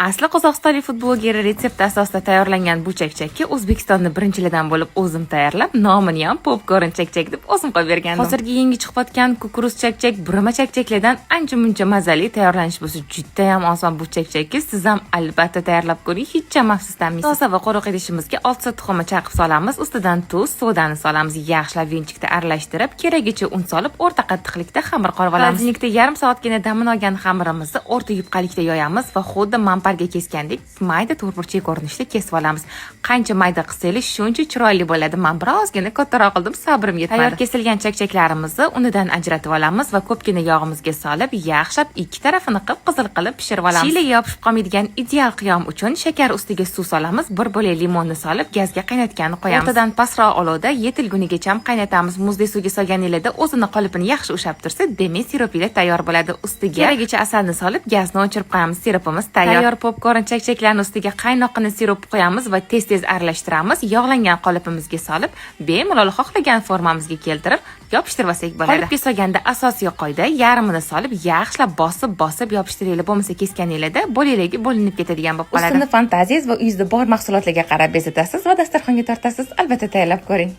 Asli qozog'istonlik food blogeri retsepti asosida tayyorlangan bu chakchakka O'zbekistonda birinchilardan bo'lib o'zim tayyorlab, nomini ham popkorn chakchak deb o'zim qo'yib bergandim. Hozirgi yangi chiqayotgan кукуруз chakchak, burma chakchaklardan ancha muncha mazali, tayyorlanish bo'lsa juda ham oson. Bu chakchakni siz ham albatta tayyorlab ko'ring, hech ham afsuslanmaysiz. Sosa va quruq idishimizga 6 ta tuxumni chaqib solamiz, ustidan tuz, sodani solamiz, yaxshilab венчик da aralashtirib, keragicha un solib, o'rta qattiqlikda xamir qorib olamiz. Холодильник da yarim soatgina damini olgan xamirimizni o'rta yupqalikda yoyamiz va xuddi manparga keskandek mayda to'rtburchak ko'rinishda kesib olamiz. Qancha mayda qilsangiz, shuncha chiroyli bo'ladi. Men birozgina kattaroq qildim, sabrim yetmadi. Tayyor kesilgan chakchaklarimizni unidan ajratib olamiz va ko'pgina yog'imizga solib, yaxshilab ikki tarafini qip-qizil qilib pishirib olamiz. Shiylaga yopishib qolmaydigan ideal qiyom uchun shakar ustiga suv solamiz, bir bo'lak limonni solib, gazga qaynatgani qo'yamiz. O'rtadan pastroq olovda yetilgunigacha qaynatamiz. Muzdek suvga solganinglarda o'zini qolipini yaxshi ushlab tursa, demak, siropinglar tayyor bo'ladi. Ustiga keragicha asalni solib, gazni o'chirib qo'yamiz. Siropimiz tayyor. Tayyor popkorn chakchaklarni ustiga qaynoqqina sirop qo'yamiz va tez-tez aralashtiramiz. Yog'langan qolipimizga solib, bemalol xohlagan formamizga keltirib, yopishtirib olsak bo'ladi. Qolipga solganda asosiy qoida: yarmini solib, yaxshilab bosib-bosib yopishtiringlar. Bo'lmasa kesganinglarda bo'lakligi bo'linib ketadigan bo'lib qoladi. Ustini fantaziyangiz va uyingizda bor mahsulotlarga qarab bezatasiz va dasturxonga tortasiz. Albatta tayyorlab ko'ring.